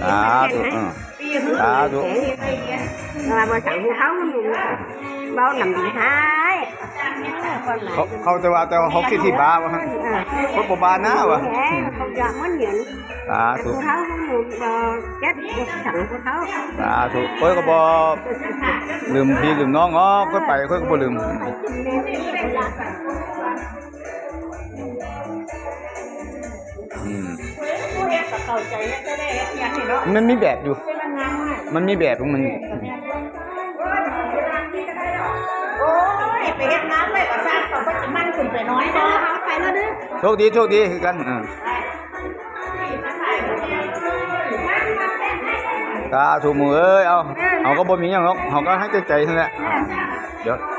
ສາທຸ ເອີ ສາທຸ ວ່າບໍ່ສັງຜູ້ເຖົ້າໜຸ່ມ ເວົ້ານຳດີຮ້າຍ ເຂົາ ເຂົາແຕ່ວ່າ ແຕ່ວ່າເຮົາຄິດທີ່ບ້າວ່າ ເອີ ຄົນບໍ່ບ້າໜ້າວ່າ ເອີ ເຂົາຢາກມັນເຫຍນ ສາທຸ ຜູ້ເຖົ້າໜຸ່ມ ບໍ່ຈັກບໍ່ສັງຜູ້ເຖົ້າ ສາທຸ ຂ້ອຍກໍບໍ່ລືມພີ່ລືມນ້ອງເນາະ ຂ້ອຍໄປຂ້ອຍກໍບໍ່ລືມ ອືມ ມັນມີແບບຢູ່ ມັນມີແບບຂອງມັນຢູ່ ໂອ້ຍ ໄປເຮັດງານໄວ້ກໍສ້າງ ເຂົາກໍຊິໝັ່ນຂຶ້ນໄປໜ້ອຍເນາະ ເອົາໄປແລ້ວເດີ ໂຊກດີ ໂຊກດີຄືກັນ ເອີ ສາທຸໝູ່ເອີຍ ເອົາ ເຮົາກໍບໍ່ມີຫຍັງດອກ ເຮົາກໍໃຫ້ແຕ່ໃຈຫັ້ນແຫຼະ ດຽວ